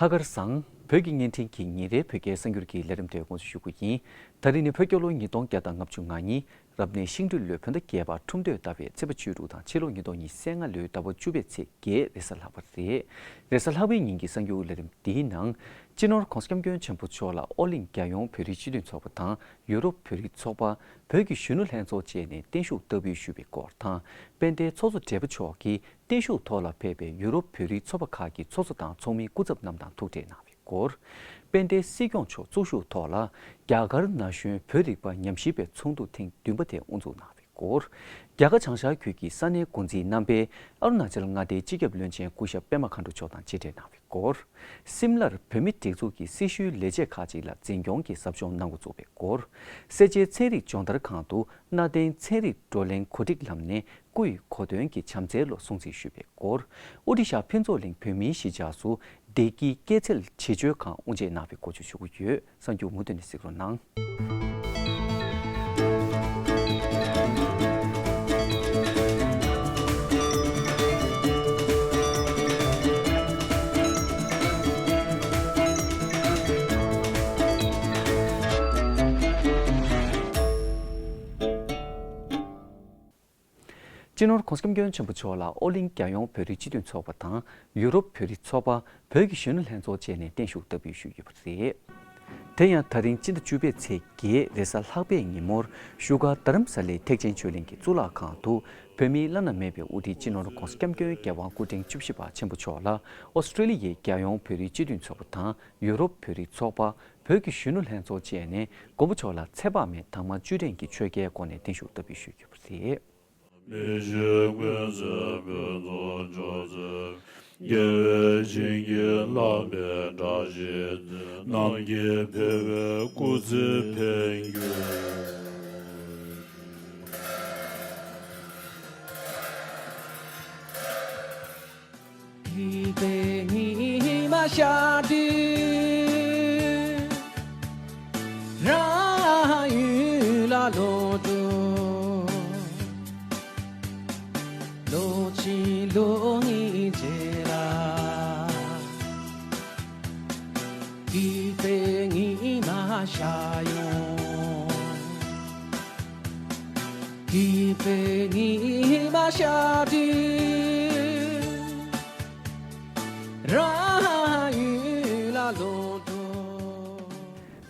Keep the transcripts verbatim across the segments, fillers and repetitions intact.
ལྷག་དཀར་བཟང་། བོད་ཀྱི་བརྙན་འཕྲིན་གྱི་ཉིན་རེའི་བོད་སྐད་གསར་འགྱུར་གྱི་ལས་རིམ་དེ་དགོངས་ཚུལ་ཞུ་རྒྱུ་ཡིན། ད་རིང་ནི་བོད་རྒྱལ་ལོ་ཉིས་སྟོང་བརྒྱ་དང་ང་གཉིས། རབ་གནས་ཤིང་སྦྲུལ་ལོའི་བོད་ཟླ་བརྒྱད་པ་ཁྲུམས་སྟོད་ཟླ་བའི་ཚེས་པ་བཅུ་དྲུག་དང་ཕྱི་ལོ་ཉིས་སྟོང་ཉི་ཤུ་རྩ་ལྔ་ལོའི་ཟླ་བ་བཅུ་པའི་ཚེས་བརྒྱད་རེས་གཟའ་ལྷག་པ་རེད། རེས་གཟའ་ལྷག་པའི་ཉིན་གྱི་གསར་འགྱུར་ལས་རིམ་འདིའི་ནང་། སྤྱི་ནོར་༧གོང་ས་༧སྐྱབས་མགོན་ཆེན་པོ་མཆོག་ལ་ཨོ་གླིང་རྒྱལ་ཡོངས་བོད་རིགས་སྤྱི་མཐུན་ཚོགས་པ་དང་ཡུ་རོབ་བོད་རིགས་ཚོགས་པ། བོད་ཀྱི་གཞོན་ནུ་ལྷན་ཚོགས་བཅས་ནས་བརྟན་བཞུགས་བསྟར་འབུལ་ཞུས་པའི་སྐོར་དང་། དཔལ་ལྡན་ཚོགས་གཙོ་སྦྲེལ་པོ་མཆོག་གིས་བརྟན་བཞུགས་ཐོག་ལ་ཕེབས་པའི་ཡུ་རོབ་བོད་རིགས་ཚོགས་པ་ཁག་གི་ཚོགས་གཙོ་དང་ཚོགས་མིའི་སྐུ་ཚབ་རྣམས་དང་ཐུག་འཕྲད་གནང་བའི་སྐོར། དཔལ་ལྡན་སྲིད་སྐྱོང་མཆོག་གཙོ་བཞུགས་ཐོག་ལ་རྒྱ་གར་ན་གཞོན་བོད་རིག་པ་ཉམས་ཞིབ་པའི་ཚོགས་འདུ་ཐེངས་བདུན་པ་དེ་དབུ་འཛུགས་གནང་བའི་སྐོར། རྒྱ་གར་བྱང་ཤར་ཁུལ་གྱི་ས་གནས་འགོ་འཛིན་རྣམ་པས་ཨ་རུ་ན་ཅལ་མངའ་སྡེའི་སྤྱི་ཁྱབ་བློན་ཆེན་སྐུ་ཞབས་པད་མ་མཁའ་འགྲོ་མཆོག་དང་མཇལ་འཕྲད་གནང་བའི་སྐོར། སིམ་ལར་བོད་མི་སྒྲིག་འཛུགས་ཀྱི་སྲི་ཞུའི་ལས་བྱེད་ཁག་ཅིག་ལ་འཛིན་སྐྱོང་གི་ཟབ་སྦྱོང་གནང་འགོ་བཙུགས་པའི་སྐོར། སེར་བྱེས་ཚན་རིག་སྦྱོང་བརྡར་ཁང་དུ་གནའ་དེང་ཚན་རིག་བགྲོ་གླེང་གོ་སྒྲིག་ལམ་ནས་སྐུ་ཡི་གོ་སྟོན་གྱི་བྱམས་བརྩེའི་ལོ་སྲུང་བརྩི་ཞུས་པའི་སྐོར། ཨོ་ཌི་ཤ་ཕུན་ཚོགས་གླིང་བོད་མིའི་གཞིས་ཆགས་སུ་བདེ་སྐྱིད་སྐྱེད་ཚལ་བྱིས་བཅོལ་ཁང་དབུ་འབྱེད་གནང་བའི་སྐོར་བཅས་ཞུ་གི་ཡོད། གསར་འགྱུར་མུ་མཐུད་ནས་གཟིགས་རོགས་གནང་། སྤྱི་ནོར་༧གོང་ས་༧སྐྱབས་མགོན་ཆེན་པོ་མཆོག་ལ་ཨོ་གླིང་རྒྱལ་ཡོངས་བོད་རིགས་སྤྱི་མཐུན་ཚོགས་པ་དང་ཡུ་རོབ་བོད་རིགས་ཚོགས་པ། བོད་ཀྱི་གཞོན་ནུ་ལྷན་ཚོགས་བཅས་ནས་བརྟན་བཞུགས་བསྟར་འབུལ་ཞུས་ཡོད་པ་རེད། དེ་ཡང་ད་རིང་སྤྱི་ཟླ་བཅུ་པའི་ཚེས་བརྒྱད་རེས་གཟའ་ལྷག་པའི་ཉིན་མོར་བཞུགས་སྒར་རྡ་རམ་ས་ལའི་ཐེག་ཆེན་ཆོས་གླིང་གི་གཙུག་ལག་ཁང་དུ་བོད་མིའི་བླ་ན་མེད་པའི་དབུ་ཁྲིད་སྤྱི་ནོར་༧གོང་ས་༧སྐྱབས་མགོན་རྒྱལ་དབང་སྐུ་ཕྲེང་བཅུ་བཞི་པ་ཆེན་པོ་མཆོག་ལ་ཨོ་སི་ཀྲེ་ལི་ཡའི་རྒྱལ་ཡོངས་བོད་རིགས་སྤྱི་མཐུན་ཚོགས་པ་དང་ཡུ་རོབ་བོད་རིགས་ཚོགས་པ། བོད་ཀྱི་གཞོན་ནུ་ལྷན་ཚོགས་བཅས་ནས་མགོན་པོ་མཆོག་ལ་ཚེ་དཔག་མེད་དྭངས་མ་བཅུད་ལྡན་གྱི་ཆོས་སྐྱེལ་སྒོ་ནས་བརྟན་བཞུགས་བསྟར་འབུལ་ཞུས་ཡོད་པ་རེད། མི་ཤེས་ཀུན་སེལ་ཕུན་ཚོགས་མཆོག་སྩོལ། དགེ་བའི་བྱིན་གྱིས་བརླབས་པའི་བཀྲ་ཤིས་རྩེ། ནམ་མཁའི་ཕེབས་པའི་སྐུ་ཚེ་འཕེལ་འགྱུར། སྐྱིད་པའི་ཉི་མ་ཤར་དུས་རང་ཡུལ་ལ་ལོག་འགྲོ། ལོ་གཅིག་ལོ་གཉིས་རྗེས་ལ་སྐྱིད་པའི་ཉི་མ་ཤར་ཡོང་། སྐྱིད་པའི་ཉི་མ་ཤར་དུས་རང་ཡུལ་ལ་ལོག་འགྲོ།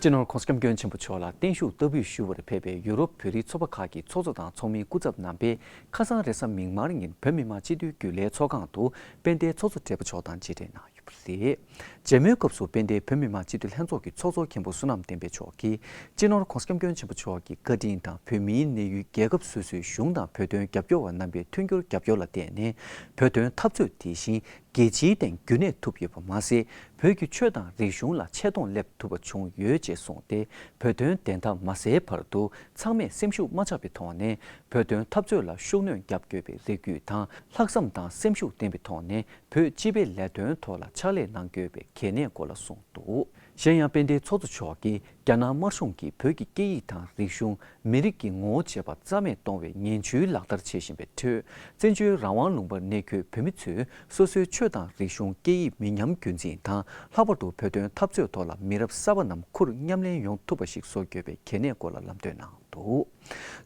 སྤྱི་ནོར་༧གོང་ས་༧སྐྱབས་མགོན་ཆེན་པོ་མཆོག་ལ་བརྟན་བཞུགས་བསྟར་འབུལ་ཞུ་བར་ཕེབས་པའི་ཡུ་རོབ་བོད་རིགས་ཚོགས་པ་ཁག་གི་ཚོགས་གཙོ་དང་ཚོགས་མིའི་སྐུ་ཚབ་རྣམ་པས་ཁ་སང་རེས་གཟའ་མིག་དམར་ཉིན་བོད་མི་མང་སྤྱི་འཐུས་རྒྱུན་ལས་ཚོགས་ཁང་དུ་དཔལ་ལྡན་ཚོགས་གཙོ་སྦྲེལ་པོ་མཆོག་དང་མཇལ་འཕྲད་གནང་ཡོད་པ་རེད། མཇལ་མོལ་སྐབས་སུ་དཔལ་ལྡན་བོད་མི་མང་སྤྱི་འཐུས་ལྷན་ཚོགས་ཀྱི་ཚོགས་གཙོ་མཁན་པོ་བསོད་ནམས་བསྟན་འཕེལ་མཆོག་གིས་སྤྱི་ནོར་༧གོང་ས་༧སྐྱབས་མགོན་ཆེན་པོ་མཆོག་གི་བཀའ་དྲིན་དང་བོད་མིའི་གནས་ཡུལ་རྒྱལ་ཁབ་སོ་སོའི་གཞུང་དང་བོད་དོན་རྒྱབ་སྐྱོར་བ་རྣམ་པའི་མཐུན་འགྱུར་རྒྱབ་སྐྱོར་ལ་བརྟེན་ནས་བོད་དོན་འཐབ་རྩོད་དེ་བཞིན་རྒྱལ་སྤྱིའི་སྟེང་རྒྱུན་གནས་ཐུབ་ཡོད་པ་མ་ཟད། བོད་ཀྱི་ཆོས་དང་རིག་གཞུང་ལ་ཆེ་མཐོང་སླེབས་ཐུབ་པ་བྱུང་ཡོད་ཅེས་གསུངས་ཏེ། བོད་དོན་བདེན་མཐའ་མ་གསལ་བར་དུ་ཚང་མས་སེམས་ཤུགས་མ་ཆག་པའི་ཐོག་ནས་བོད་དོན་འཐབ་རྩོད་ལ་ཤུགས་སྣོན་རྒྱག་དགོས་པའི་རེ་སྐུལ་དང་། ལྷག་བསམ་དང་སེམས་ཤུགས་ལྡན་པའི་ཐོག་ནས་བོད་སྤྱི་པའི་ལས་དོན་ཐོག་ལ་ཕྱག་ལས་གནང་དགོས་པའི་གལ་གནད་སྐོར་ལ་གསུངས་འདུག་གཞན་ཡང་དཔལ་ལྡན་ཚོགས་གཙོ་མཆོག་གིས་རྒྱ་ནག་དམར་གཞུང་གིས་བོད་ཀྱི་སྐད་ཡིག་དང་རིག་གཞུང་། མི་རིགས་ཀྱི་ངོ་བོ་བཅས་པ་རྩ་མེད་གཏོང་བའི་ངན་བྱུས་ལག་བསྟར་བྱེད་བཞིན་པའི་ཁྲོད། བཙན་བྱོལ་རང་དབང་ལུང་པར་གནས་འཁོད་བོད་མི་ཚོས་སོ་སོའི་ཆོས་དང་རིག་གཞུང་། སྐད་ཡིག་མི་ཉམས་རྒྱུན་འཛིན་དང་། ལྷག་པར་དུ་བོད་དོན་འཐབ་རྩོད་ཐོག་ལ་མི་རབས་གསར་པ་རྣམས་ཁུར་མཉམ་ལེན་ཡོང་ཐུབ་པ་ཞིག་བཟོ་དགོས་པའི་གལ་གནད་སྐོར་ལ་ལམ་སྟོན་གནང་འདུག་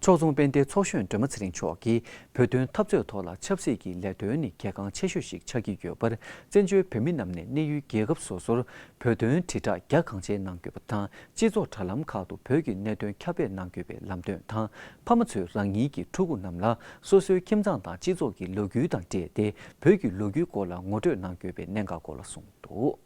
ཕྱོགས་མཚུངས་དཔལ་ལྡན་ཚོགས་གཞོན་སྒྲོལ་མ་ཚེ་རིང་མཆོག་གིས་བོད་དོན་འཐབ་རྩོད་ཐོག་ལ་ཆབ་སྲིད་ཀྱི་ལས་དོན་ནི་གལ་འགངས་ཆེ་ཤོས་ཤིག་ཆགས་ཀྱི་ཡོད་པར། བཙན་བྱོལ་བོད་མི་རྣམས་ནས་གནས་ཡུལ་རྒྱལ་ཁབ་སོ་སོར་བོད་དོན་དྲིལ་བསྒྲགས་རྒྱ་གང་ཆེ་གནང་དགོས་པ་དང་། སྤྱི་ཚོགས་དྲ་ལམ་ཁག་ཏུ་བོད་ཀྱི་གནད་དོན་ཁྱབ་སྤེལ་གནང་དགོས་པའི་ལམ་སྟོན་དང་། ཕ་མ་ཚོས་རང་ཉིད་ཀྱི་ཕྲུ་གུ་རྣམས་ལ་སོ་སོའི་ཁྱིམ་ཚང་དང་སྤྱི་ཚོགས་ཀྱི་ལོ་རྒྱུས་དང་འབྲེལ་ཏེ་བོད་ཀྱི་ལོ་རྒྱུས་སྐོར་ལ་ངོ་སྤྲོད་གནང་དགོས་པའི་གནད་འགག་སྐོར་ལ་གསུངས་འདུག་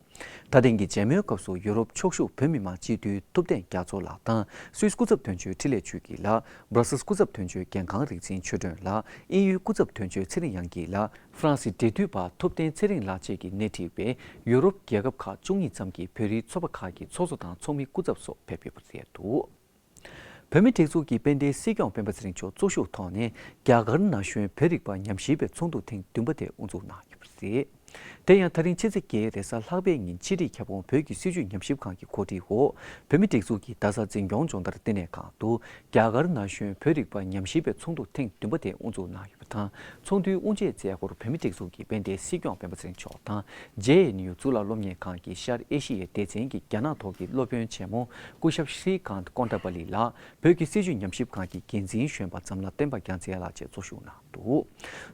ད་ཐེངས་ཀྱི་མཇལ་མོལ་སྐབས་སུ་ཡུ་རོབ་ཕྱོགས་བཞུགས་བོད་མི་མང་སྤྱི་འཐུས་ཐུབ་བསྟན་རྒྱ་མཚོ་ལགས་དང་སུད་སི་སྐུ་ཚབ་དོན་གཅོད་འཕྲིན་ལས་ཆོས་སྐྱིད་ལགས། སྦྲ་སེལ་སི་སྐུ་ཚབ་དོན་གཅོད་རྒྱལ་ཁང་རིག་འཛིན་ཆོས་སྒྲོན་ལགས། དབྱིན་ཡུལ་སྐུ་ཚབ་དོན་གཅོད་ཚེ་རིང་དབྱངས་སྐྱིད་ལགས། ཧྥ་རན་སིའི་འབྲེལ་མཐུད་པ་ཐུབ་བསྟན་ཚེ་རིང་ལགས་བཅས་ཀྱིས་སྣེ་ཁྲིད་པའི་ཡུ་རོབ་རྒྱལ་ཁབ་ཁག་བཅུ་གཉིས་ཙམ་གྱི་བོད་རིགས་ཚོགས་པ་ཁག་གི་ཚོགས་གཙོ་དང་ཚོགས་མི་སྐུ་ཚབ་སོགས་ཕེབས་ཡོད་པ་རེད་འདུག་བོད་མིའི་སྒྲིག་འཛུགས་ཀྱི་དཔལ་ལྡན་སྲིད་སྐྱོང་སྤེན་པ་ཚེ་རིང་མཆོག་གཙོ་བཞུགས་ཐོག་ནས་རྒྱ་གར་ན་གཞོན་བོད་རིག་པ་ཉམས་ཞིབ་པའི་ཚོགས་འདུ་ཐེངས་བདུན་པ་དེ་དབུ་འཛུགས་གནང་ཡོད་པ་རེད། དེ་ཡང་ད་རིང་ཕྱི་ཚེས་བརྒྱད་རེས་གཟའ་ལྷག་པའི་ཉིན་ཕྱི་དྲིལ་ཁྱབ་ཁོངས་བོད་ཀྱི་སྲིད་བྱུས་ཉམས་ཞིབ་ཁང་གི་གོ་སྒྲིག་འོག་བོད་མིའི་སྒྲིག་འཛུགས་ཀྱི་རྡ་ས་འཛིན་སྐྱོང་སྦྱོང་བརྡར་བསྟི་གནས་ཁང་དུ་རྒྱ་གར་ན་གཞོན་བོད་རིག་པ་ཉམས་ཞིབ་པའི་ཚོགས་འདུ་ཐེངས་བདུན་པ་དེ་དབུ་འཛུགས་གནང་ཡོད་པ་དང་། ཚོགས་འདུའི་དབུ་འབྱེད་མཛད་སྒོར་བོད་མིའི་སྒྲིག་འཛུགས་ཀྱི་དཔལ་ལྡན་སྲིད་སྐྱོང་སྤེན་པ་ཚེ་རིང་མཆོག་དང་། ཇེ་ཨེན་ཡུ་གཙུག་ལག་སློབ་གཉེར་ཁང་གི་ཤར་ཨེ་ཤི་ཡའི་སྡེ་ཚན་གྱི་རྒྱ་ནག་ཐོག་གི་སློབ་དཔོན་ཆེན་མོ་སྐུ་ཞབས་ཤྲི་ཀཱནྟ་ཀོན་ཏ་པ་ལི་ལགས། བོད་ཀྱི་སྲིད་བྱུས་ཉམས་ཞིབ་ཁང་གི་འགན་འཛིན་གཞོན་པ་འཛམ་ལྷ་བསྟན་པ་རྒྱལ་མཚན་ལགས་བཅས་གཙོ་བཞུགས་གནང་འདུག།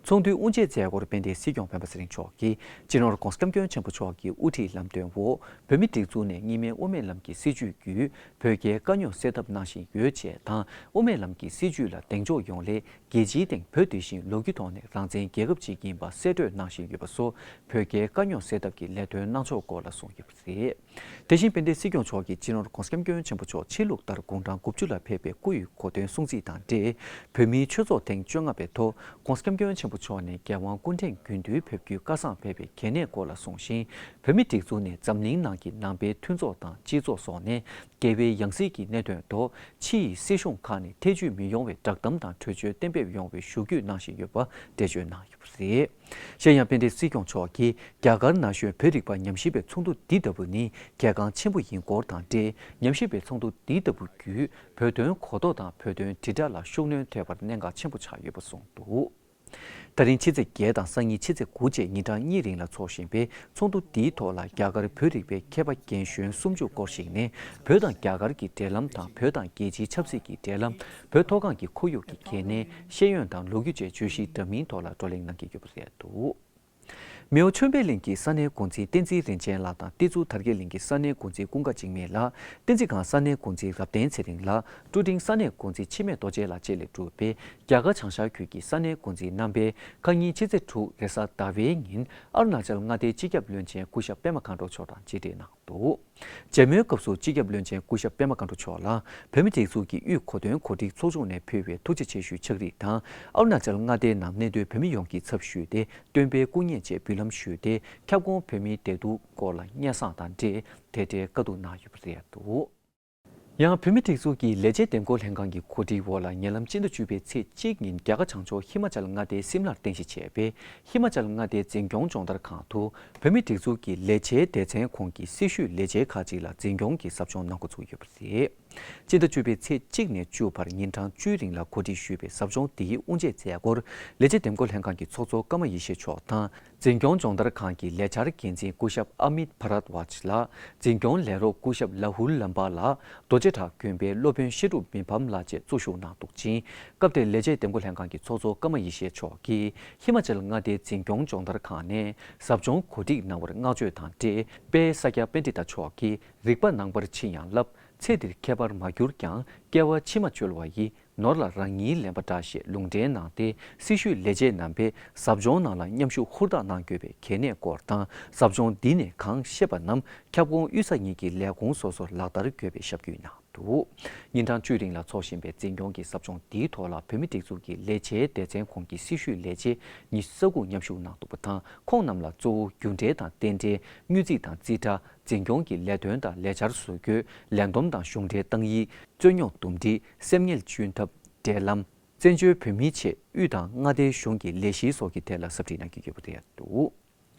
ཚོགས་འདུའི་དབུ་འབྱེད་མཛད་སྒོར་དཔལ་ལྡན་སྲིད་སྐྱོང་སྤེན་པ་ཚེ་རིང་མཆོག་གིས་སྤྱི་ནོར་༸གོང་ས་༸སྐྱབས་མགོན་ཆེན་པོ་མཆོག་གི་དབུ་ཁྲིད་ལམ་སྟོན་འོག་བོད་མིའི་སྒྲིག་འཛུགས་ནས་གཉིས་སྨན་དབུ་མའི་ལམ་གྱི་སྲིད་བྱུས་བརྒྱུད་བོད་རྒྱའི་དཀའ་རྙོག་སེལ་ཐབས་གནང་བཞིན་ཡོད་ཅེས་དང་། དབུ་མའི་ལམ་གྱི་སྲིད་བྱུས་ལ་གདེང་འཇོག་ཡོང་སླད། རྒྱལ་སྤྱིའི་སྟེང་བོད་དེ་བཞིན་ལོ་རྒྱུས་ཐོག་ནས་རང་བཙན་རྒྱལ་ཁབ་ཅིག་ཡིན་པ་གསལ་སྤྲོད་གནང་བཞིན་ཡོད་པ་སོགས་བོད་རྒྱའི་དཀའ་རྙོག་སེལ་ཐབས་ཀྱི་ལས་དོན་གནང་ཕྱོགས་སྐོར་ལ་གསུངས་ཡོད་པ་རེད། དེ་བཞིན་དཔལ་ལྡན་སྲིད་སྐྱོང་མཆོག་གིས་སྤྱི་ནོར་༸གོང་ས་༸སྐྱབས་མགོན་ཆེན་པོ་མཆོག་ཕྱི་ལུགས་ལྟར་དགུང་གྲངས་དགུ་བཅུ་ལ་ཕེབས་པའི་སྐུ་ཡི་གོ་སྟོན་སྲུང་བརྩི་དང་འབྲེལ། བོད་མིའི་ཆོས་ཚོགས་ཐེངས་བཅོ་ལྔ་པའི་ཐོག་༸གོང་ས་༸སྐྱབས་མགོན་ཆེན་པོ་མཆོག་ནས་རྒྱལ་དབང་སྐུ་ཕྲེང་རྒྱུན་དུའི་ཕེབས་རྒྱུའི་བཀའ་བཟང་ཕེབས་པའི་གལ་གནད་སྐོར་ལ་གསུངས་ཤིང་། བོད་མིའི་སྒྲིག་འཛུགས་ནས་འཛམ་གླིང་ནང་གི་ནང་པའི་མཐུན་ཚོགས་དང་སྤྱི་ཚོགས་སོགས་ནས་རྒྱལ་བའི་ཡང་སྲིད་ཀྱི་གནད་དོན་ཐོག་ཕྱི་ཡི་སྲིད་གཞུང་ཁག་ནས་ཐེ་བྱུས་མི་ཡོང་བའི་བསྒྲགས་གཏམ་དང་གྲོས་ཆོད་གཏན་འབེབས་ཡོང་བའི་ཞུ་སྐུལ་གནང་བཞིན་ཡོད་པ་འགྲེལ་བརྗོད་གནང་ཡོད་པ་རེད། གཞན་ཡང་དཔལ་ལྡན་སྲིད་སྐྱོང་མཆོག་གིས་རྒྱ་གར་ན་གཞོན་བོད་རིག་པ་ཉམས་ཞིབ་པའི་ཚོགས་འདུ་འདི་ལྟ་བུ་ནི་གལ་འགངས་ཆེན་པོ་ཡིན་སྐོར་དང་འབྲེལ། ཉམས་ཞིབ་པའི་ཚོགས་འདུ་འདི་ལྟ་བུ་བརྒྱུད་བོད་དོན་གོ་རྟོགས་དང་བོད་དོན་དྲིལ་བསྒྲགས་ལ་ཤུགས་སྣོན་ཐེབས་པར་གནད་འགག་ཆེན་པོ་ཆགས་ཡོད་པ་གསུངས་འདུག། ད་རིང་ཕྱི་ཚེས་བརྒྱད་དང་སང་ཉིན་ཕྱི་ཚེས་དགུ་བཅས་ཉིན་གྲངས་གཉིས་རིང་ལ་འཚོགས་བཞིན་པའི་ཚོགས་འདུ་འདིའི་ཐོག་ལ་རྒྱ་གར་བོད་རིག་པའི་མཁས་པ་རྒན་གཞོན་སུམ་ཅུ་སྐོར་ཞིག་ནས་བོད་དང་རྒྱ་གར་གྱི་འབྲེལ་ལམ་དང་བོད་དང་རྒྱལ་སྤྱིའི་ཆབ་སྲིད་ཀྱི་འབྲེལ་ལམ། བོད་མཐོ་སྒང་གི་ཁོར་ཡུག་གི་གལ་གནད། ཤེས་ཡོན་དང་ལོ་རྒྱུས་བཅས་བརྗོད་གཞི་འདྲ་མིན་ཐོག་ལ་བགྲོ་གླེང་གནང་གི་ཡོད་པ་རེད་འདུག། མེའོ་ཆོས་འཕེལ་གླིང་གི་ས་གནས་འགོ་འཛིན་བསྟན་འཛིན་རིན་ཆེན་ལགས་དང་། ཏི་ཙུའུ་དར་རྒྱས་གླིང་གི་ས་གནས་འགོ་འཛིན་ཀུན་དགའ་འཇིགས་མེད་ལགས། བསྟན་འཛིན་སྒང་ས་གནས་འགོ་འཛིན་རབ་བརྟན་ཚེ་རིང་ལགས། ཀྲུ་ཀྲིང་ས་གནས་འགོ་འཛིན་འཆི་མེད་རྡོ་རྗེ་ལགས་བཅས་ལས་གྲུབ་པའི་རྒྱ་གར་བྱང་ཤར་ཁུལ་གྱི་ས་གནས་འགོ་འཛིན་རྣམ་པས་ཁ་ཉིན་ཕྱི་ཚེས་དྲུག་རེས་གཟའ་ཟླ་བའི་ཉིན་ཨ་རུ་ན་ཅལ་མངའ་སྡེའི་སྤྱི་ཁྱབ་བློན་ཆེན་སྐུ་ཞབས་པད་མ་མཁའ་འགྲོ་མཆོག་དང་མཇལ་འཕྲད་གནང་འདུག། མཇལ་མོལ་སྐབས་སུ་སྤྱི་ཁྱབ་བློན་ཆེན་སྐུ་ཞབས་པད་མ་མཁའ་འགྲོ་མཆོག་ལ་བོད་མིའི་སྒྲིག་འཛུགས་ཀྱི་དབུས་གོ་སྟོན་གོ་སྒྲིག་ཚོགས་ཆུང་ནས་ཕུལ་བའི་ཐུགས་རྗེ་ཆེ་ཞུའི་ཕྱག་བྲིས་དང་། ཨ་རུ་ན་ཅལ་མངའ་སྡེའི་ནང་གནས་སྡོད་བོད་མི་ཡོངས་ཀྱི་ཚབ་ཞུས་ཏེ། སྟོན་པའི་སྐུ་བརྙན་བཅས་འབུལ་ལམ་ཞུས་ཏེ། ཁྱབ་ཁོངས་བོད་མིའི་བདེ་སྡུག་སྐོར་ལ་སྙན་སེང་དང་འབྲེལ་དེ་འབྲེལ་བཀའ་བསྡུར་གནང་ཡོད་པ་རེད་འདུག། ཡང་བོད་མིའི་སྒྲིག་འཛུགས་ཀྱི་ལས་བྱེད་འདེམས་བསྐོ་ལྷན་ཁང་གི་གོ་སྒྲིག་འོག་ལ་ཉེ་ལམ་སྤྱི་ཟླ་བཅུ་པའི་ཚེས་གཅིག་ཉིན་རྒྱ་གར་བྱང་ཕྱོགས་ཧི་མ་ཅལ་མངའ་སྡེའི་སིམ་ལར་རྟེན་གཞི་བྱས་པའི་ཧི་མ་ཅལ་མངའ་སྡེའི་འཛིན་སྐྱོང་སྦྱོང་བརྡར་ཁང་དུ་བོད་མིའི་སྒྲིག་འཛུགས་ཀྱི་ལས་བྱའི་སྡེ་ཚན་ཁོངས་ཀྱི་སྲི་ཞུའི་ལས་བྱེད་ཁག་ཅིག་ལ་འཛིན་སྐྱོང་གི་ཟབ་སྦྱོང་གནང་འགོ་ཚུགས་ཡོད་པ་རེད། སྤྱི་ཟླ་བཅུ་པའི་ཚེས་གཅིག་ནས་བཅུ་བར་ཉིན་གྲངས་བཅུའི་རིང་ལ་གོ་སྒྲིག་ཞུས་པའི་ཟབ་སྦྱོང་འདིའི་དབུ་འབྱེད་མཛད་སྒོར་ལས་བྱེད་འདེམས་བསྐོ་ལྷན་ཁང་གི་ཚོགས་གཙོ་ཀརྨ་ཡེ་ཤེས་མཆོག་དང་། འཛིན་སྐྱོང་སྦྱོང་བརྡར་ཁང་གི་ལས་འཆར་འགན་འཛིན་སྐུ་ཞབས་ཨ་མིད་བྷ་རད་ཝཱཇ་ལགས། འཛིན་སྐྱོང་ལས་རོགས་སྐུ་ཞབས་ལ་ཧུལ་ལམ་པ་ལགས། རྡོ་རྗེ་བྲག་དགོན་པའི་སློབ་དཔོན་བཤད་སྒྲུབ་མི་ཕམ་ལགས་བཅས་གཙོ་བཞུགས་གནང་འདུག་ཅིང་། སྐབས་དེར་ལས་བྱེད་འདེམས་བསྐོ་ལྷན་ཁང་གི་ཚོགས་གཙོ་ཀརྨ་ཡེ་ཤེས་མཆོག་གིས་ཧི་མ་ཅལ་མངའ་སྡེའི་འཛིན་སྐྱོང་སྦྱོང་བརྡར་ཁང་ནས་ཟབ་སྦྱོང་གོ་སྒྲིག་གནང་བར་བསྔགས་བརྗོད་དང་འབྲེལ། དཔལ་ས་སྐྱ་པཎྜི་ཏ་མཆོག་གིས། རིག་པ་ནང་པར་ཕྱིན་ཡང་བསླབ། ཚེ་འདིར་ཁྱད་པར་མ་གྱུར་ཀྱང་། སྐྱེ་བ་ཕྱི་མ་བཅོལ་བ་ཡི། ནོར་ལ་རང་ཉིད་ལེན་པ་འདྲ་ཞེས་ལུང་འདྲེན་གནང་སྟེ། སྲི་ཞུའི་ལས་བྱེད་རྣམ་པས་ཟབ་སྦྱོང་ནང་ལ་མཉམ་ཞུགས་ཧུར་ཐག་གནང་དགོས་པའི་གལ་གནད་སྐོར་དང་། ཟབ་སྦྱོང་འདི་ནས་གང་ཤེས་པ་རྣམས་ཁྱབ་ཁོངས་དབུས་ས་གཉིས་ཀྱི་ལས་ཁུངས་སོ་སོར་ལག་བསྟར་དགོས་པའི་ཞབས་སྐུལ་གནང་འདུག། ཉིན་གྲངས་བཅུའི་རིང་ལ་འཚོགས་བཞིན་པའི་འཛིན་སྐྱོང་གི་ཟབ་སྦྱོང་འདིའི་ཐོག་ལ་བོད་མིའི་སྒྲིག་འཛུགས་ཀྱི་ལས་བྱའི་སྡེ་ཚན་ཁོངས་ཀྱི་སྲི་ཞུའི་ལས་བྱེད་ཉི་ཤུ་རྩ་དགུ་མཉམ་ཞུགས་གནང་འདུག་པ་དང་། ཁོང་རྣམས་ལ་གཙོ་བོ་རྒྱུ་འབྲས་དང་རྟེན་འབྲེལ། དངུལ་རྩིས་དང་རྩིས་ཁྲ། འཛིན་སྐྱོང་གི་ལས་དོན་དང་ལས་འཆར་བཟོ་རྒྱུ། ལས་བསྡོམས་དང་གཞུང་འབྲེལ་བཏང་ཡིག། རྩོད་རྙོག་འདུམ་འགྲིག། སེམས་ངལ་གཅུན་ཐབས། འབྲེལ་ལམ། བཙན་བྱོལ་བོད་མིའི་ཆེད་དབུས་དང་མངའ་སྡེའི་གཞུང་གི་ལས་གཞི་སོགས་ཀྱི་ཐད་ལ་ཟབ་ཁྲིད་གནང་གི་ཡོད་པ་རེད་འདུག།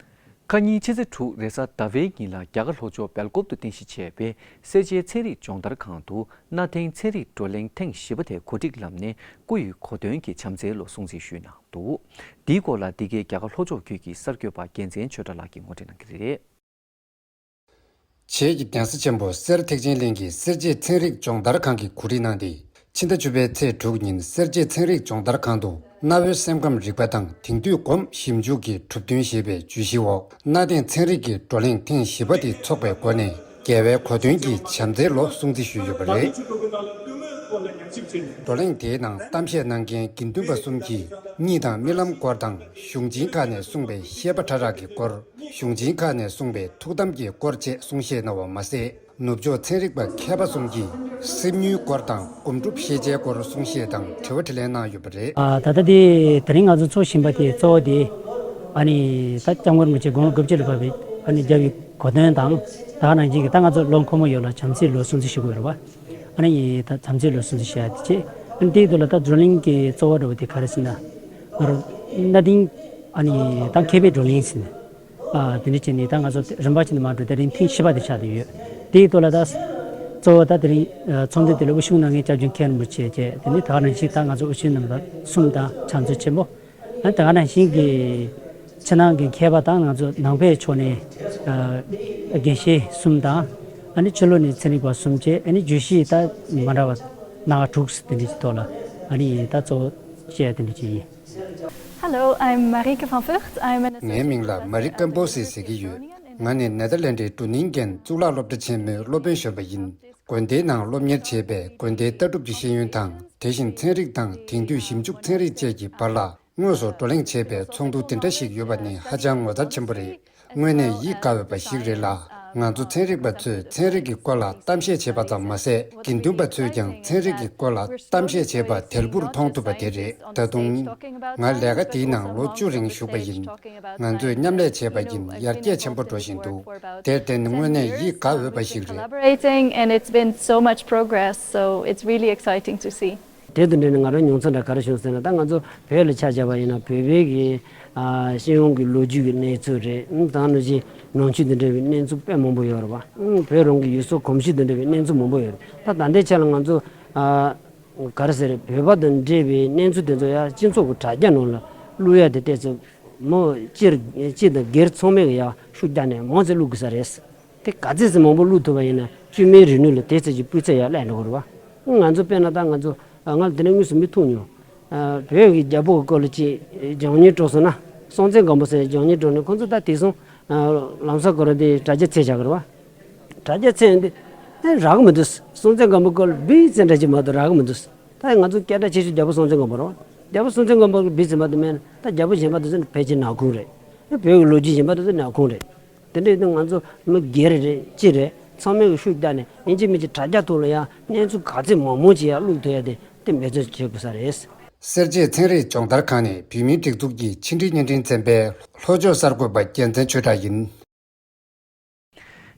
ཁ་ཉིན་ཕྱི་ཚེས་དྲུག་རེས་གཟའ་ཟླ་བའི་ཉིན་ལ་རྒྱ་གར་ལྷོ་ཕྱོགས་སྦེལ་ཀོབ་ཏུ་རྟེན་གཞི་བྱས་པའི་སེར་བྱེས་ཚན་རིག་སྦྱོང་བརྡར་ཁང་དུ་གནའ་དེང་ཚན་རིག་བགྲོ་གླེང་ཐེངས་བཞི་པ་དེ་གོ་སྒྲིག་ལམ་ནས་སྐུ་ཡི་གོ་སྟོན་གྱི་བྱམས་བརྩེའི་ལོ་སྲུང་བརྩི་ཞུས་གནང་འདུག། འདིའི་སྐོར་ལ་འདི་གའི་རྒྱ་གར་ལྷོ་ཕྱོགས་ཁུལ་གྱི་གསར་འགོད་པ་རྒྱལ་མཚན་ཆོས་གྲགས་ལགས་ཀྱིས་ངོ་སྤྲོད་གནང་གི་རེད། བྱེས་ཀྱི་གདན་ས་ཆེན་པོ་གསེར་ཐེག་ཆེན་གླིང་གི་སེར་བྱེས་ཚན་རིག་སྦྱོང་བརྡར་ཁང་གིས་གོ་སྒྲིག་གནང་སྟེ། ཕྱི་ཟླ་བཅུ་པའི་ཚེས་དྲུག་ཉིན་སེར་བྱེས་ཚན་རིག་སྦྱོང་བརྡར་ཁང་དུ་གནའ་བོའི་སེམས་ཁམས་རིག་པ་དང་དེང་དུས་སྒོམ་ཞིབ་འཇུག་གི་གྲུབ་དོན་ཞེས་པའི་བརྗོད་གཞིའི་འོག་གནའ་དེང་ཚན་རིག་གི་བགྲོ་གླེང་ཐེངས་བཞི་པ་དེ་འཚོགས་པའི་སྒོ་ནས་རྒྱལ་བའི་གོ་སྟོན་གྱི་བྱམས་བརྩེའི་ལོ་སྲུང་བརྩི་ཞུས་ཡོད་པ་རེད། བགྲོ་གླེང་དེའི་ནང་གཏམ་བཤད་གནང་མཁན་དགེ་འདུན་པ་གསུམ་གྱིས་གཉིད་དང་རྨི་ལམ་སྐོར་དང་གཞུང་ཆེན་ཁག་ནས་གསུངས་པའི་བཤད་པ་ཕྲ་རགས་ཀྱི་སྐོར། གཞུང་ཆེན་ཁག་ནས་གསུངས་པའི་ཐུགས་དམ་གྱི་སྐོར་བཅས་གསུང་བཤད་གནང་བ་མ་ཟད། ནུབ་ཕྱོགས་ཚན་རིག་པ་མཁས་པ་གསུམ་གྱིས་སེམས་ཉུལ་སྐོར་དང་སྒོམ་སྒྲུབ་ཤེས་བྱའི་སྐོར་གསུང་བཤད་དང་དྲི་བ་དྲིས་ལན་གནང་ཡོད་པ་རེད། ཨ། ད་ལྟ་དེ་དེ་རིང་ང་ཚོ་འཚོགས་བཞིན་པ་དེ་གཙོ་བོ་དེ་ཨ་ནི་ད་སྐྱབས་མགོན་རིན་པོ་ཆེ་དགུང་ལོ་དགུ་བཅུ་ལ་བབས་པའི་ཨ་ནི་རྒྱལ་བའི་གོ་སྟོན་དང་། ད་ག་ནང་བཞིན་གྱི་ད་ང་ཚོ་ལོ་འཁོར་མོ་ཡོད་ལ་བྱམས་བརྩེའི་ལོ་སྲུང་བརྩི་ཞུ་དགོས་རེད་བ། ཨ་ནི་ད་བྱམས་བརྩེའི་ལོ་སྲུང་བརྩི་ཞུ་ཡ་དེ་བྱས། ཨ་ནི་དེའི་དུས་ལ་ད་བགྲོ་གླེང་གི་གཙོ་བོ་འདྲ་བོ་དེ་ག་རེ་ཟེར་ན། ང་རང་གནའ་དེང་ཨ་ནི་ད་མཁས་པའི་བགྲོ་གླེང་ཟེར་ནས། ཨ་དེ་འདྲ་བྱས་ནས་ད་ང་ཚོ་རིམ་པ་བྱས་ནས་མར་འགྲོ། དེ་རིང་ཐེངས་བཞི་པ་དེ་ཆགས་བསྡད་ཡོད། དེའི་ཐོག་ལ་ད་གཙོ་བོ་ད་དེ་རིང་ཨ་ཚོགས་འདུ་དེ་ལ་དབུ་བཞུགས་གནང་མཁན་སྐྱབས་རྗེ་མཁན་རིན་པོ་ཆེ་བཅས། དེ་ནས་ད་ག་ནང་བཞིན་ད་ང་ཚོ་དབུ་ཆེན་རྣམ་པ་གསུམ་དང་ཕྱག་མཛོད་ཆེན་པོ། ཨ་ད་ག་ནང་བཞིན་གྱི་ཕྱི་ནང་གི་མཁས་པ་དང་ང་ཚོ་ནང་པའི་ཕྱོགས་ནས་ཨ་དགེ་བཤེས་གསུམ་དང་། ཨ་ནི་ཕྱི་ལོགས་ནས་ཚན་རིག་པ་གསུམ་བཅས། ཨ་ནི་བརྗོད་གཞི་ད་མི་འདྲ་བ་སྣ་ཁ་དྲུག་དེ་འདྲ་ཅིག་ཐོག་ལ་ཨ་ནི་ད་གཙོ་བོ་བཤད་དེ་འདྲ་ཅིག་ཡིན། Hello, I'm Marike van Vught. I'm an ངའི་མིང་ལ་མ་རི་ཀམ་པོ་སི་ཟེར་གྱི་ཡོད། ང་ནི་ནེ་ཐར་ལེན་ཌི་གྲུ་ནིང་གན་གཙུག་ལག་སློབ་གྲྭ་ཆེན་མོའི་སློབ་དཔོན་གཞོན་པ་ཡིན། དགོན་སྡེའི་ནང་སློབ་གཉེར་བྱེད་པའི་དགོན་སྡེའི་ལྟ་གྲུབ་ཀྱི་ཤེས་ཡོན་དང་། དེ་བཞིན་ཚན་རིག་དང་དེང་དུས་ཞིབ་འཇུག་ཚན་རིག་བཅས་ཀྱི་བར་ལ་དངོས་སུ་བགྲོ་གླེང་བྱེད་པའི་ཚོགས་འདུ་དེ་འདྲ་ཞིག་ཡོད་པ་ནི་ཧ་ཅང་ངོ་མཚར་ཆེན་པོ་རེད། དངོས་གནས་ཡིད་དགའ་འོས་པ་ཞིག་རེད་ལ། ང་ཚོ་ཚན་རིག་པ་ཚོས་ཚན་རིག་གི་སྐོར་ལ་གཏམ་བཤད་བྱེད་པ་ཙམ་མ་ཟད། དགེ་འདུན་པ་ཚོས་ཀྱང་ཚན་རིག་གི་སྐོར་ལ་གཏམ་བཤད་བྱེད་པ་དལ་བུར་མཐོང་ཐུབ་པ་དེ་རེད། ད་དུང་ང་ལས་ཀ་དེའི་ནང་ལོ་བཅུ་རིང་ཞུགས་པ་ཡིན། ང་ཚོས་མཉམ་ལས་བྱས་པ་ཡིན། ཡར་རྒྱས་ཆེན་པོ་འགྲོ་བཞིན་འདུག་དེར་བརྟེན་དངོས་གནས་ཡིད་དགའ་འོས་པ་ཞིག་རེད། Collaborating, and it's been so much progress, so it's really exciting to see. དེ་དང་འབྲེལ་ནས་ང་རང་མྱོང་ཚོར་འདྲ་ག་རེ་བྱུང་ཟེར་ན། ད་ང་ཚོ་བོད་ལ་ཆ་བཞག་པ་ཡིན་ན། བོད་པའི་གི་ཨ་ཤེས་ཡོན་གྱི་ལོ་རྒྱུས་ཀྱི་གནས་ཚུལ་རེད། ཨང་། ད་ནང་བཞིན་ནང་ཆོས་དང་འབྲེལ་བའི་གནས་ཚུལ་དཔེ་མང་པོ་ཡོད་རེད་པ། ཨང་། བོད་རང་གི་ཡུལ་སྲོལ་གོམས་གཤིས་དང་འབྲེལ་བའི་གནས་ཚུལ་མང་པོ་ཡོད་རེད། ད་ད་ལྟའི་ཆ་ལ་ང་ཚོ་ཨ་ག་རེ་ཟེར། བོད་པ་དང་འབྲེལ་བའི་གནས་ཚུལ་དེ་ཚོ་ཡང་སྤྱི་ཚོགས་ཀྱི་དྲ་རྒྱ་ནང་ལ་བླུག་ཡ་དེ་ཏོག་ཙམ་མོ་སྤྱིར་སྤྱི་དང་སྒེར་ཚང་མས་ཀྱི་ཡང་ཤུགས་རྒྱག་ནས་མང་ཙམ་བླུག་དགོས་ས་རེད། དེ་ག་ཚད་ཙམ་མང་པོ་བླུག་ཐུབ་པ་ཡིན་ན་བཅོས་མའི་རིག་ནུས་ལ་དེ་ཙམ་གྱི་སྤུས་ཚད་ཡར་སླེབས་འགྲོ་གི་རེད་པ། ང་ཚོ་དཔེར་ན་ད་ང་ཚོ་ང་ལ་དེ་འདྲ་དངོས་སུ་མི་ཐུག་མྱོང་། བོད་ཀྱི་རྒྱལ་པོ་གི་སྐོར་ལ་ཅིག་སྦྱོང་བརྙན་སྤྲོད་སོང་ན། སྲོང་བཙན་སྒམ་པོ་ཟེར་སྦྱོང་བརྙན་སྤྲོད་ནས་ཁོང་ཚོ་ད་དེང་སང་ལམ་སང་ཁོ་རང་དེ་དྲ་རྒྱ་བཙལ་བཞག་གི་རེད་པ། དྲ་རྒྱ་བཙལ་ཡོང་དུས་ཨེ་རག་གི་མི་འདུག་སྲོང་བཙན་སྒམ་པོའི་སྐོར་ལ་སྦྲགས་ཙམ་འདྲ་ཅིག་མ་གཏོགས་རག་གི་མི་འདུག་ད་ང་ཚོ་སྐད་གྲགས་ཆེ་ཤོས་རྒྱལ་པོ་སྲོང་བཙན་སྒམ་པོ་རེད་པ། རྒྱལ་པོ་སྲོང་བཙན་སྒམ་པོ་སྦྲགས་ཙམ་མ་གཏོགས་མེད་ན། ད་རྒྱལ་པོ་གཞན་པ་དེ་ཚོ་ནི་ཕལ་ཆེར་ནག་ཁུང་རེད། བོད་ཀྱི་ལོ་རྒྱུས་གཞན་པ་དེ་ཚོ་ནག་ཁུང་རེད། དེ་འདྲ་ཡིན་དུས་ང་ཚོ་མི་སྒེར་རེད། སྤྱི་རེད། ཚང་མས་ཀྱི་ཤུགས་བརྒྱབ་ནས་ཡིན་གཅིག་མིན་གཅིག་དྲ་རྒྱ་ཐོག་ལ་ཡང་གནས་ཚུལ་ག་ཚད་མང་མང་ཅིག་ཡང་བླུག་ཐུབ་ཡ་དེ་དེ་འབད་བརྩོན་བྱེད་དགོས་ས་རེད། གསར་བརྗེའི་ཚན་རིག་སྦྱོང་བརྡར་ཁང་ནས་བོད་མིའི་སྒྲིག་འཛུགས་ཀྱི་ཕྱི་འབྲེལ་བརྙན་འཕྲིན་ཚན་པའི་ལྷོ་ཕྱོགས་གསར་འགོད་པ་རྒྱལ་མཚན་ཆོས་གྲགས་ཡིན།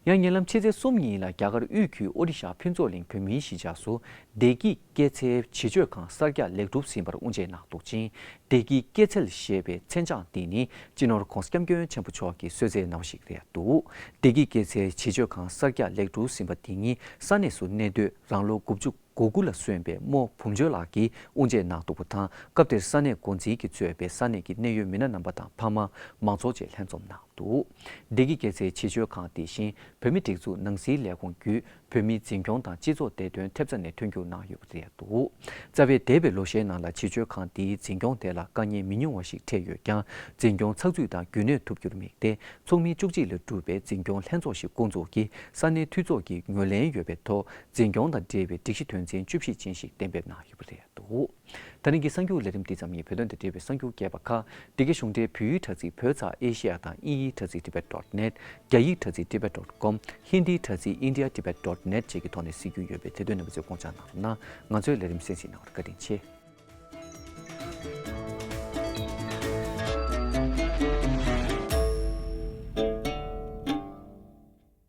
ཡང་ཉེ་ལམ་ཕྱི་ཚེས་གསུམ་ཉིན་ལ་རྒྱ་གར་དབུས་ཁུལ་ཨོ་རི་ཤ་ཕུན་ཚོགས་གླིང་བོད་མིའི་གཞིས་ཆགས་སུ་བདེ་སྐྱིད་སྐྱེད་ཚལ་བྱེ་བཅོས་ཁང་གསར་རྒྱག་ལེགས་གྲུབ་ཟིན་པར་དབུ་འབྱེད་གནང་འདུག་ཅིང་། བདེ་སྐྱིད་སྐྱེད་ཚལ་ཞེས་པའི་མཚན་བྱང་འདི་ནི་སྤྱི་ནོར་༧གོང་ས་༧སྐྱབས་མགོན་ཆེན་པོ་མཆོག་གིས་གསོལ་སྩལ་གནང་བ་ཞིག་རེད་འདུག་བདེ་སྐྱིད་སྐྱེད་ཚལ་བྱེ་བཅོས་ཁང་གསར་རྒྱག་ལེགས་གྲུབ་ཟིན་པ་འདི་ཉིད་ས་གནས་སུ་གནས་སྡོད་རང་ལོ་དགུ་བཅུ་གོ་དགུ་ལ་སོན་པའི་རྨོ་བུམ་ཆོས་ལགས་ཀྱིས་དབུ་འབྱེད་གནང་འདུག་པ་དང་། སྐབས་དེར་ས་གནས་འགོ་འཛིན་གྱིས་གཙོས་པའི་ས་གནས་ཀྱི་གནད་ཡོད་མི་སྣ་རྣམ་པ་དང་ཕ་མ་མང་ཚོགས་བཅས་ལྷན་འཛོམས་གནང་འདུག་བདེ་སྐྱིད་སྐྱེད་ཚལ་བྱེ་བཅོས་ཁང་དེ་བཞིན་བོད་མིའི་སྒྲིག་འཛུགས་ནང་སྲིད་ལས་ཁུངས་བརྒྱུད་བོད་མིའི་འཛིན་སྐྱོང་དང་སྤྱི་ཚོགས་བདེ་དོན་ཐེབས་རྩ་ནས་མཐུན་འགྱུར་གནང་ཡོད་པ་རེད་འདུག་རྩ་བའི་འདས་པའི་ལོ་ཤས་ནང་ལ་བྱེ་བཅོས་ཁང་འདིའི་འཛིན་སྐྱོང་དེ་ལ་དཀའ་ངལ་མི་ཉུང་བ་ཞིག་འཕྲད་ཡོད་ཀྱང་། འཛིན་སྐྱོང་ཚགས་ཚུད་དང་རྒྱུན་གནས་ཐུབ་རྒྱུར་དམིགས་ཏེ། ཚོགས་མི་བཅུ་གཅིག་ལས་གྲུབ་པའི་འཛིན་སྐྱོང་ལྷན་ཚོགས་ཤིག་བསྐོང་ཚོགས་ཀྱིས་ས་གནས་འཐུས་ཚོགས་ཀྱིས་ངོས་ལེན་ཡོད་པའི་ཐོག་འཛིན་སྐྱོང་དང་འབྲེལ་བའི་སྒྲིག་གཞི་དོན་ཚན་བཅུ་བཞི་ཅན་ཞིག་གཏན་འབེབས་གནང་ཡོད་པ་རེད་འདུག་ད་རིང་གི་གསར་འགྱུར་ལས་རིམ་འདི་ཙམ་ཡིན། བོད་དོན་དང་འབྲེལ་བའི་གསར་འགྱུར་རྒྱས་པ་ཁག་འདི་གའི་གཞུང་འབྲེལ་བོད་ཡིག་དྲ་ཚིགས་བོད་ཙ་ཨེ་ཤེ་ཡ་དང་དབྱིན་ཡིག་དྲ་ཚིགས་tibet dot net། རྒྱ་ཡིག་དྲ་ཚིགས་tibet dot com། ཧིན་དིའི་དྲ་ཚིགས་india tibet dot net བཅས་ཀྱི་ཐོག་ནས་གཟིགས་རྒྱུ་ཡོད་པས་དེ་དོན་རྣམ་པ་ཚོས་དགོངས་འཇགས་གནང་རོགས་གནང་། ང་ཚོའི་ལས་རིམ་གསན་གཟིགས་གནང་བར་བཀའ་དྲིན་ཆེ།